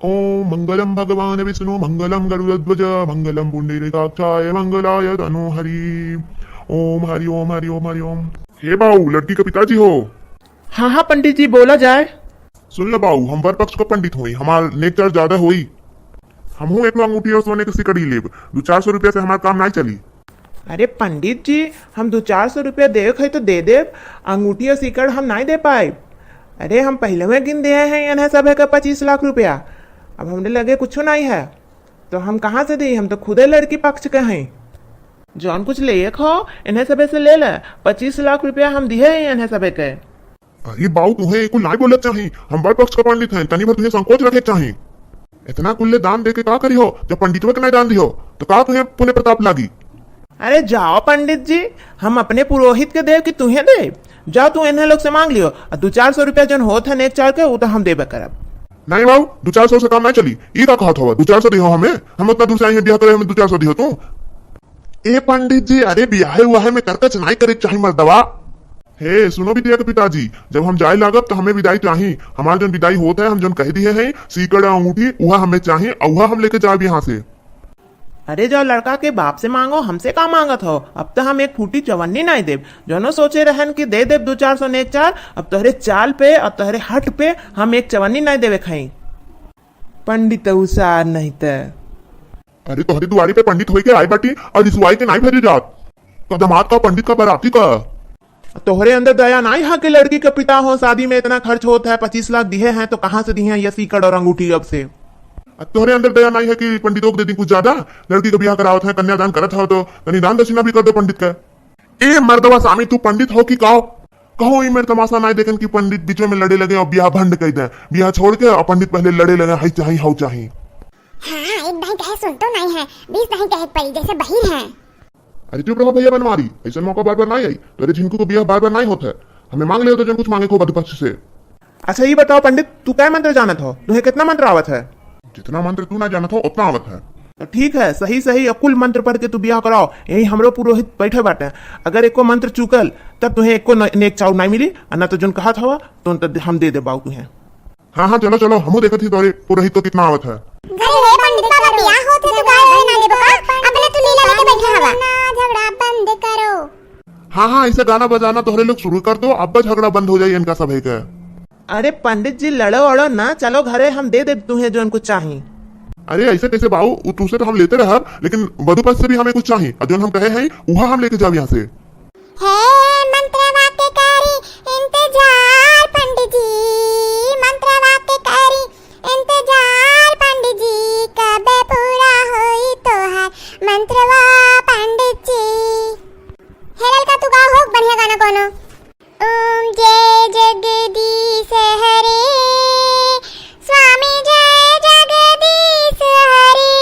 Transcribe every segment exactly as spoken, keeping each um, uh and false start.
ओम मंगलम भगवान विष्णु मंगलम गरुड़ध्वज मंगलम पुंडरीकाक्षाय मंगलाय तनोहरि। ओम हरि ओम हरि ओम हरि ओम। हे बाऊ, लड़की के पिताजी हो? हाँ, हाँ पंडित जी, बोला जाए। सुन ल बाऊ, हम वर पक्ष का पंडित होई, हमार नेक चार ज्यादा होई। हमहू एक अंगूठी और सोने के सिकड़ी लेब, दू चार सौ रुपया से हमार काम नाई चली। अरे पंडित जी, हम दू चार सौ रुपया देवे के है तो दे देब, अंगूठी और सिकड़ हम नाई दे पाएब। अरे हम पहले गिन दिए हैं इन्हें सभे का पच्चीस लाख रुपया, अब हमरे लगे कुछ नाई है, तो हम कहाँ से दी? हम तो खुदे लड़की पक्ष के हैं। जौन कुछ लेक हो, इन्हें सभे से ले ले, पच्चीस लाख रुपया हम दिए हैं इन्हें सभे के। अरे बाऊ, तुहे कुल नाई बोलत चाही, हम वर पक्ष का पंडित हैं, तनी भर तुहे संकोच रखे चाही। इतना कुल्ले दान दे के का करी हो, जब पंडितवे के नाई दान दिहो, तो का तुहे पुण्य प्रताप लागी? अरे जाओ पंडित जी, हम अपने पुरोहित के देब कि तुहे देब? जाओ तू इन्हें लोग से मांग लियो, और दू चार सौ रुपया जौन होत है नेक चार के, वो तो हम देबे करब। नाई बाऊ, दू चार सौ से काम नाई चली। ई का कहत हवा, दू चार सौ दिहो हमें? हम उतना दूर से आई हैं ब्याह करे, हमें दू चार सौ दिहो तू? ए पंडित जी, अरे ब्याहे उआहे में करकच नाई करे के चाही मर्दवा। हे, सुनो बिटिया के पिताजी, जब हम जाए लागब तो हमें विदाई चाही। हमार जौन विदाई होत है, हम जौन कह दिए हैं, सीकड़ अंगूठी, उहा हमें चाही, और उहा हम लेके जाब यहाँ से। अरे जाओ लड़का के बाप से मांगो, हमसे का मांगत हो? अब तो हम एक फूटी चवन्नी नाई देब। जौनो सोचे रहन कि दे देब दू चार सौ नेक चार, अब तोहरे चाल पे और तोहरे हट पे हम एक चवन्नी नाई देवे खाई। पंडित उसार नहीं त। अरे तोहरे दुआरी पे पंडित होई के आए बाटी और रिसवाई के नाई भेजे जात। का दामाद का, पंडित का, बराती का। तोहरे अंदर दया नाई है कि लड़की के पिता हो, शादी में इतना खर्च होत है, पच्चीस लाख दिए हैं तो कहाँ से दिए हैं ये सीकड़ और अंगूठी अब से? आ तोहरे अंदर दया नाई है कि पंडितों को दे दी कुछ ज्यादा? लड़की का ब्याह करावत है, कन्यादान करत हो तो तनी दान दक्षिणा भी कर दो पंडित का। ए मर्दवा सामी, तू पंडित हो कि का? कहो ई मेर तमाशा नाई देखन कि पंडित बीच में लड़े लगे और ब्याह भंड कर दे। ब्याह छोड़ के और पंडित पहले लड़े लगे, हई चाही, हऊ चाही। हाँ, एक दाई कहे सुन तो नाई है, बीस दाई कहे पड़ी जैसे बहिर है। अरे चुप रहो भैया बनवारी, ऐसा मौका बार बार नाई आई। तोरे झिनकू को ब्याह बार बार नाई होत है। हमें मांग ले तो जौन कुछ मांगे को वधु पक्ष से। अच्छा ये बताओ पंडित, तू कै मंत्र जानत हो? तुहे कितना मंत्र आवत है? जितना मंत्र तू ना जानत हो उतना आवत है। तो ठीक है, सही सही अकुल मंत्र पढ़ के तू ब्याह कराओ। यही हमरो पुरोहित बैठे बाटे, अगर एको मंत्र चूकल तब तुहे एको न-, नेक चाउर नाई मिली, और ना तो जौन कहत हवा तो हम दे दे बाऊ तुहे। हाँ हाँ चलो चलो, हमहू देखत ही तोरे पुरोहित को कितना आवत है। अरे हे पंडित बाबा, बियाह होत है तो गाय ना देबो का? अपने तू लीला लेके बैठा हवा। ना झगड़ा बंद करो। हाँ हाँ, ऐसे गाना बजाना तोहरे लोग शुरू कर दो, अब झगड़ा बंद हो जाई इनका सभे के। अरे पंडित जी, लड़ो अड़ो ना, चलो घरे, हम दे देब तुहे जौन कुछ चाही। अरे ऐसे कैसे बाऊ, उ तुसे तो हम लेते रहब, लेकिन वधु पक्ष से भी हमें कुछ चाही, और जौन हम कहे हैं उहा हम लेके जाब यहाँ से। हे मंत्रवा के करी इंतजार पंडित जी, मंत्रवा के करी इंतजार पंडित जी, कबे पूरा होई तोहार मंत्रवा पंडित जी। हे ललका, तू गाओ हो बढ़िया गाना कोनो। ओम जय जगदीश हरे, स्वामी जय जगदीश हरे,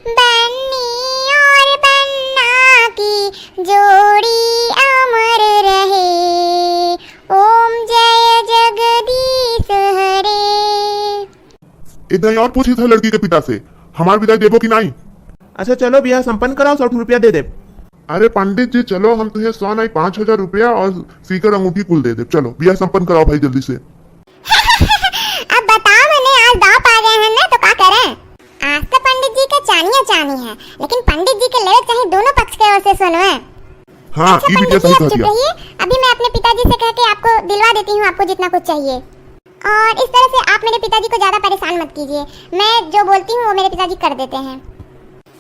बन्नी और बन्ना की जोड़ी अमर रहे। ओम जय जगदीश हरे। इधर और पूछी था लड़की के पिता से, हमार विदाई देबो कि नाई? अच्छा चलो बियाह संपन्न कराओ, सौ रुपया दे देब। अरे पंडित जी चलो, हम तुहे सौ नाई पाँच हजार रुपया और सीकर अंगूठी कुल दे देब। चलो बियाह संपन्न कराओ भाई जल्दी से। अब बताओ मने आज दाव पा गए हैं ना, तो का करें? आज तो पंडित जी के चानिया चानी है, लेकिन पंडित जी के लेवे चाही दोनों पक्ष के ओर से सुनवे। हाँ, अच्छा ये पंडित बिटिया जी, सही आप कह चुप दिया। रहिए, अभी मैं अपने पिताजी से कह के आपको दिलवा देती हूँ आपको जितना कुछ चाहिए। और इस तरह से आप मेरे पिताजी को ज्यादा परेशान मत कीजिए, मैं जो बोलती हूँ वो मेरे पिताजी कर देते हैं।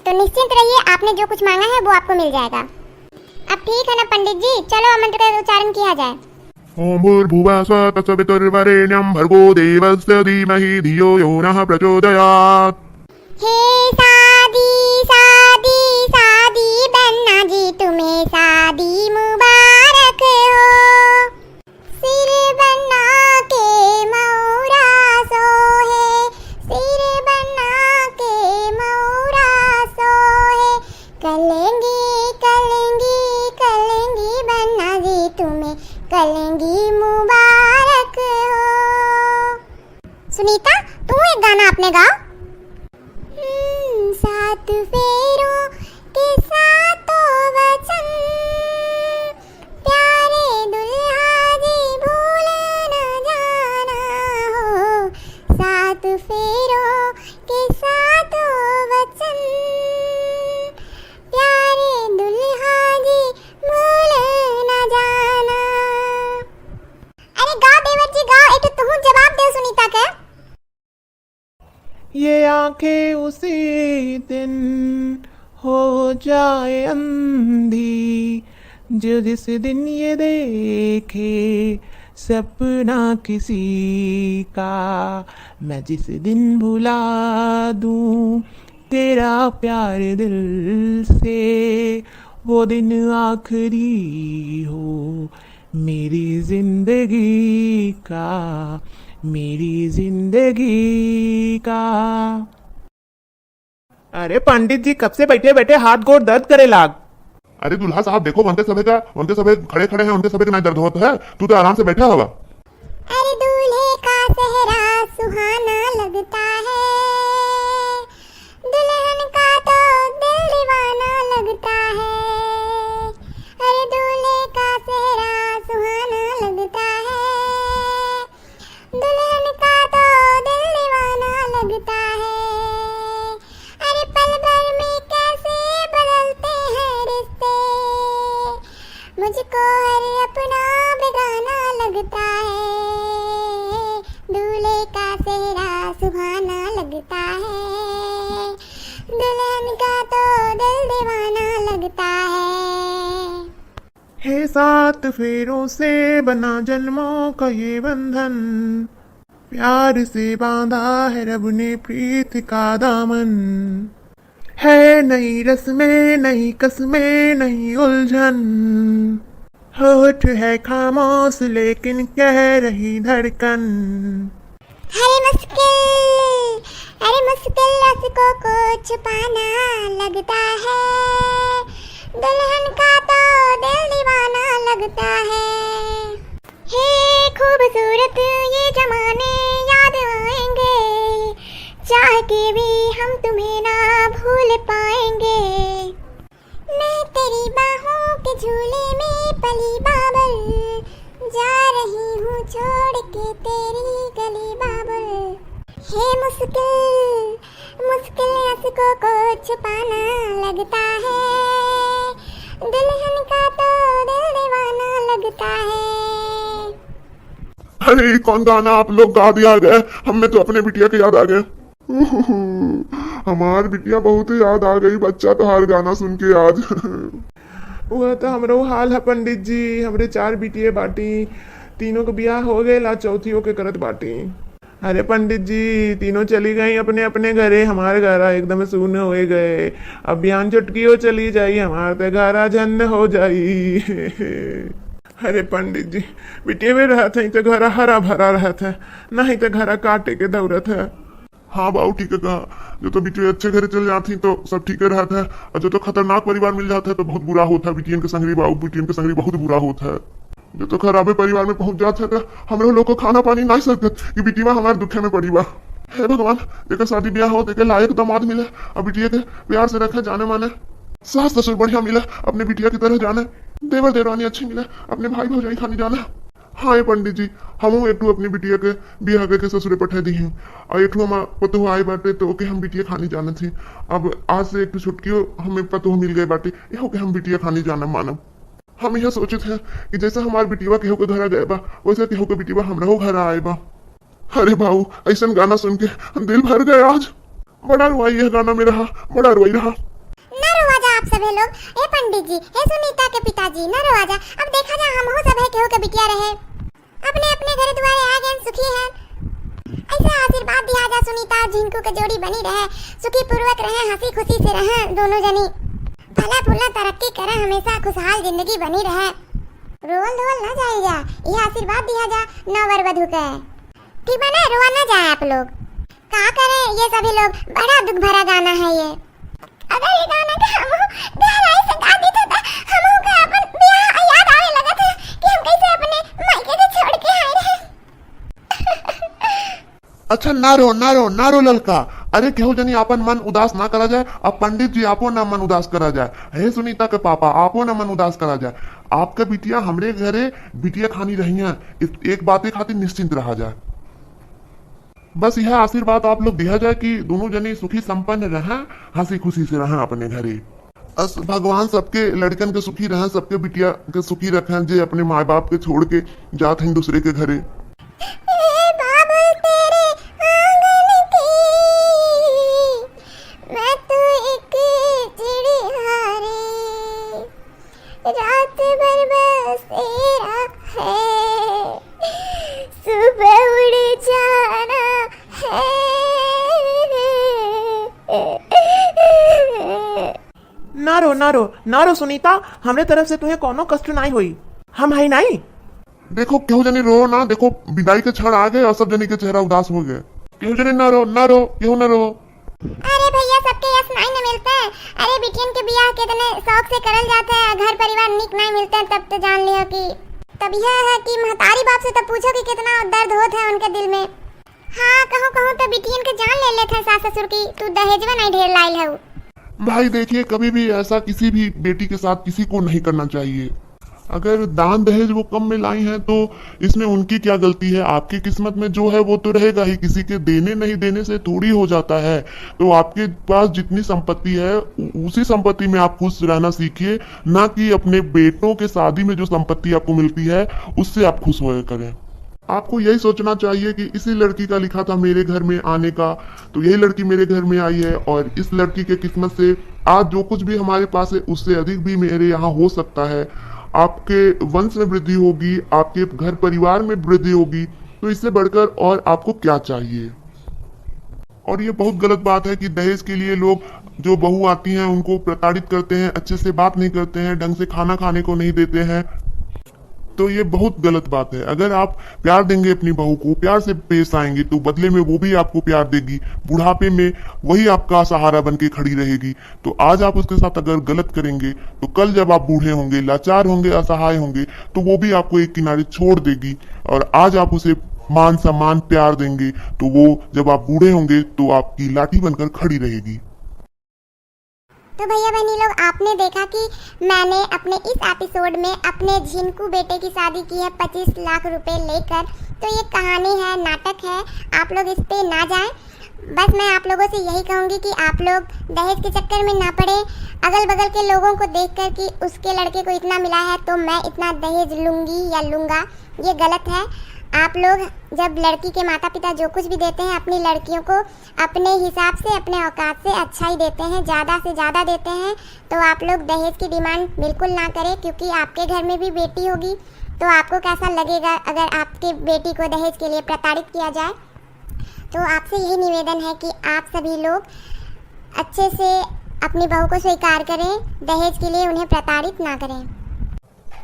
तो निश्चिंत रहिए, आपने जो कुछ मांगा है वो आपको मिल जाएगा। अब ठीक है ना पंडित जी, चलो अब मंत्र का उच्चारण किया जाए। ओम भूर्भुवः स्वः तत्सवितुर्वरेण्यं भर्गो देवस्य धीमहि धियो यो नः प्रचोदयात्। हे शादी, शादी, शादी बन्ना जी, तुम्हें शादी मुबारक हो। सिर बन्ना के मौरा सोहे, सिर बन्ना के मौरा सोहे। कलेंगी, कलेंगी, कलेंगी बन्ना जी, तुम्हें कलेंगी मुबारक हो। सुनीता, तू एक गाना अपने गाओ। हम्म, सात फेरों के सातों वचन, प्यारे दुल्हा जी भूल न जाना हो। सात फेरों के सातों वचन, प्यारे दुल्हा जी भूल न जाना। अरे गाओ देवर जी गाओ, एक ठो तुहूँ जवाब दे सुनीता के। ये आंखें उसी दिन हो जाए अंधी, जो जिस दिन ये देखे सपना किसी का, मैं जिस दिन भुला दूं तेरा प्यार दिल से, वो दिन आखिरी हो मेरी जिंदगी का, मेरी जिंदगी का। अरे पंडित जी, कब से बैठे बैठे हाथ गोड़ दर्द करे लाग। अरे दूल्हा साहब, देखो, वनते सभे का, वनते सभे खड़े खड़े हैं, उनके सभे के ना दर्द होत है, तू तो आराम से बैठा हवा। अरे दूल्हे का सेहरा सुहाना लगता है, दुल्हन का तो दिल दीवाना लगता है। अरे दूल्हे का सेहरा सुहाना लगता है, दुल्हन का तो दिल दीवाना लगता है। अरे पल भर में कैसे बदलते हैं रिश्ते, मुझको हर अपना बेगाना लगता है। दूल्हे का सेहरा सुहाना लगता है, दुल्हन का तो दिल दीवाना लगता है। है सात फेरों से बना जन्मों का ये बंधन, प्यार से बांधा है रब ने प्रीत का दामन। है नई रस्में, नई कस्में, नई उलझन। होठ है खामोश लेकिन कह रही धड़कन। अरे मुश्किल, अरे मुश्किल अश्कों को छुपाना लगता है, दुल्हन का तो दिल दीवाना लगता है। हे खूबसूरत ये जमाने याद आएंगे, चाह के भी हम तुम्हें ना भूल पाएंगे। मैं तेरी बाहों के झूले में पली बाबुल, जा रही हूँ छोड़ के तेरी गली बाबुल। हे मुश्किल, मुश्किल अश्कों को छुपाना लगता है, दुल्हन का तो दिल दीवाना लगता है। अरे, ई कौन गाना आप लोग गा दिया गए? हमें तो अपने बिटिया के याद आ गए। हमार बिटिया बहुत याद आ गई बच्चा तोहार गाना सुन के आज। वह तो हमरो हाल है पंडित जी, हमरे चार बिटिये बाटी, तीनों के बियाह हो गए, ला चौथियों के करत बाटी। अरे पंडित जी, तीनों चली गई अपने अपने घरे, हमार घरा एकदम सुन्न हो गए। अब बिहान छोटकियो चली जाई, हमार ते घरा झन्न हो जाई। अरे पंडित जी, बिटिये में रहत है तो घरा हरा भरा रहत है, नहीं तो घरा काटे के दौड़त है। हाँ बाऊ, ठीक है कहा। जो तो बिटिया अच्छे घरे चल जात ही तो सब ठीक रहत है, और जो तो खतरनाक परिवार मिल जात है तो बहुत बुरा होत है बिटियन के संगरी बाऊ, बिटियन के संगरी बहुत बुरा होत है। जो तो खराबे परिवार में पहुंच जात है तो हमरो लोग को खाना पानी नहीं सकत कि बिटिया हमार दुखे में पड़ी बा। हे भगवान, जेकर शादी ब्याह हो, जेकर लायक दामाद मिले, और बिटिया के प्यार से रखे, जाने माने, सास ससुर बढ़िया मिले, अपने बिटिया की तरह जाने, देवर देवरानी अच्छी मिले, अपने भाई भौजाई खानी जाने। हाँ ए पंडित जी, हमहू एक ठो अपनी बिटिया के बियाह करके ससुरे पठा दी हूँ। और एक ठो हमार पतोह आए बाटे तो ओके हम बिटिया खानी जानत ही। अब आज से एक ठो छुटकियो हमें पतोह मिल गए बाटे, एहो के हम बिटिया खानी जानब मानब। हम यह सोचत हैं कि जैसे हमार बिटिया केहू के घरा गए बा, वैसे केहू के बिटिया हमरा हो घरा आए बा। अरे बाऊ, ऐसन गाना सुन के दिल भर गए आज। बड़ा रुआई यह गाना में रहा, बड़ा रुआई रहा। ना रोवा जा आप सभे लोग। ए पंडित जी, हे सुनीता के पिताजी, ना रोवा जा। अब देखा जा हमहू सभे केहू के बिटिया रहे, अपने अपने घरे दुआरे आ गए, सुखी हैं। ऐसा आशीर्वाद दिया जा सुनीता और झिंकू के जोड़ी बनी रहे, सुखी पूर्वक रहे, हंसी खुशी से रहे दोनों जनी, फला फूला तरक्की करे, हमेशा खुशहाल जिंदगी बनी रहे। रोवल धोवल ना जाए जा, यह आशीर्वाद दिया जा नव वर वधू के। ठीक बा ना, रोवा ना जाए आप लोग। का करे ये सभी लोग, बड़ा दुख भरा गाना है ये। अगर ये गाना के हमहू गहराई से गा दी तो, तो हमहू के अपन बियाह याद आवे लगत है कि हम कैसे अपने मायके से छोड़ के आए रहे। अच्छा, ना रो, ना रो, ना रो ललका। अरे केहू जनी आपन मन उदास ना करा जाए, अब पंडित जी आपो ना मन उदास करा जाए। हे सुनीता के पापा, आपो ना मन उदास करा जाए। आपका बिटिया हमरे घरे बिटिया खानी रही है, इस एक बातें खातिर निश्चिंत रहा जाए। बस यह आशीर्वाद आप लोग दिया जाए कि दोनों जने सुखी संपन्न रहें, हंसी खुशी से रहें अपने घरे। बस भगवान सबके लड़कन के सुखी रहें, सबके बिटिया के सुखी रखें, जे अपने माँ बाप के छोड़ के जात हैं दूसरे के घरे। ए बाबुल तेरे आंगन की, मैं तो एक चिड़िया रे, रात भर बसेरा है, सुबह उड़ जाना है। ना रो, ना रो, ना रो सुनीता, हमरे तरफ से तुहे कौनो कष्ट नाई होई। हम हई नाई। देखो, केहू जनी रो ना, देखो, विदाई के क्षण आ गए और सब जनी के चेहरा उदास हो गए। केहू जनी ना रो, ना रो, केहू ना रो। अरे भैया, सबके यस नाई न मिलते। अरे बिटियन के बियाह कितने शौक से करल जाते हैं, घर परिवार निक नाई मिलते हैं, तब तो जान लियो कि तब यह है कि महतारी बाप से तब पूछो कि कितना दर्द होत है उनके दिल में। हाँ, कहूँ कहूँ तो बिटियन के जान ले लेत है सास ससुर की, तू दहेजवा नाई ढेर लाइल हऊ। भाई देखिए, कभी भी ऐसा किसी भी बेटी के साथ किसी को नहीं करना चाहिए। अगर दान दहेज वो कम में लाई हैं तो इसमें उनकी क्या गलती है? आपकी किस्मत में जो है वो तो रहेगा ही, किसी के देने नहीं देने से थोड़ी हो जाता है। तो आपके पास जितनी संपत्ति है उ-, उसी संपत्ति में आप खुश रहना सीखिए, ना कि अपने बेटों के शादी में जो संपत्ति आपको मिलती है उससे आप खुश होया करें। आपको यही सोचना चाहिए कि इसी लड़की का लिखा था मेरे घर में आने का, तो यही लड़की मेरे घर में आई है और इस लड़की के किस्मत से आज जो कुछ भी हमारे पास है उससे अधिक भी मेरे यहाँ हो सकता है। आपके वंश में वृद्धि होगी, आपके घर परिवार में वृद्धि होगी, तो इससे बढ़कर और आपको क्या चाहिए? और ये बहुत गलत बात है कि दहेज के लिए लोग, जो बहू आती हैं उनको प्रताड़ित करते हैं, अच्छे से बात नहीं करते हैं, ढंग से खाना खाने को नहीं देते हैं। तो ये बहुत गलत बात है। अगर आप प्यार देंगे अपनी बहू को, प्यार से पेश आएंगे, तो बदले में वो भी आपको प्यार देगी। बुढ़ापे में वही आपका सहारा बन के खड़ी रहेगी। तो आज आप उसके साथ अगर गलत करेंगे, तो कल जब आप बूढ़े होंगे, लाचार होंगे, असहाय होंगे, तो वो भी आपको एक किनारे छोड़ देगी। और आज आप उसे मान सम्मान, प्यार देंगे, तो वो जब आप बूढ़े होंगे, तो आपकी लाठी बनकर खड़ी रहेगी। तो भैया बहनी लोग, आपने देखा कि मैंने अपने इस एपिसोड में अपने झिनकू बेटे की शादी की है पच्चीस लाख रुपए लेकर। तो ये कहानी है, नाटक है, आप लोग इस पे ना जाएं। बस मैं आप लोगों से यही कहूँगी कि आप लोग दहेज के चक्कर में ना पड़े। अगल बगल के लोगों को देखकर कि उसके लड़के को इतना मिला है तो मैं इतना दहेज लूँगी या लूँगा, ये गलत है। आप लोग जब लड़की के माता पिता जो कुछ भी देते हैं अपनी लड़कियों को, अपने हिसाब से, अपने औकात से अच्छा ही देते हैं, ज़्यादा से ज़्यादा देते हैं। तो आप लोग दहेज की डिमांड बिल्कुल ना करें, क्योंकि आपके घर में भी बेटी होगी, तो आपको कैसा लगेगा अगर आपके बेटी को दहेज के लिए प्रताड़ित किया जाए? तो आपसे यही निवेदन है कि आप सभी लोग अच्छे से अपनी बहू को स्वीकार करें, दहेज के लिए उन्हें प्रताड़ित ना करें।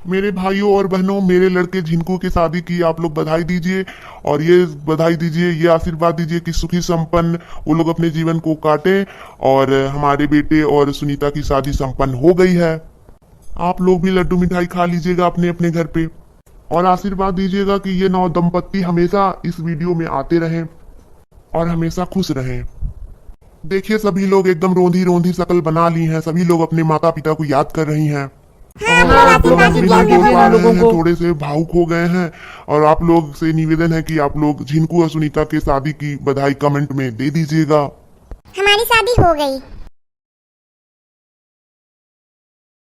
मेरे भाइयों और बहनों, मेरे लड़के झिनकू की शादी की आप लोग बधाई दीजिए और ये बधाई दीजिए, ये आशीर्वाद दीजिए कि सुखी संपन्न वो लोग अपने जीवन को काटें और हमारे बेटे और सुनीता की शादी संपन्न हो गई है। आप लोग भी लड्डू मिठाई खा लीजिएगा अपने अपने घर पे और आशीर्वाद दीजिएगा कि ये नव दंपत्ति हमेशा इस वीडियो में आते रहें और हमेशा खुश रहें। देखिए, सभी लोग एकदम रोंधी रोंधी शकल बना ली हैं, सभी लोग अपने माता पिता को याद कर रही हैं। हाँ, और हाँ, आप लोग आशीर्वाद भी दीजिए हम लोगों को। थोड़े से भावुक हो गए हैं और आप लोग से निवेदन है कि आप लोग झिनकू और सुनीता के शादी की बधाई कमेंट में दे दीजिएगा। हमारी शादी हो गई।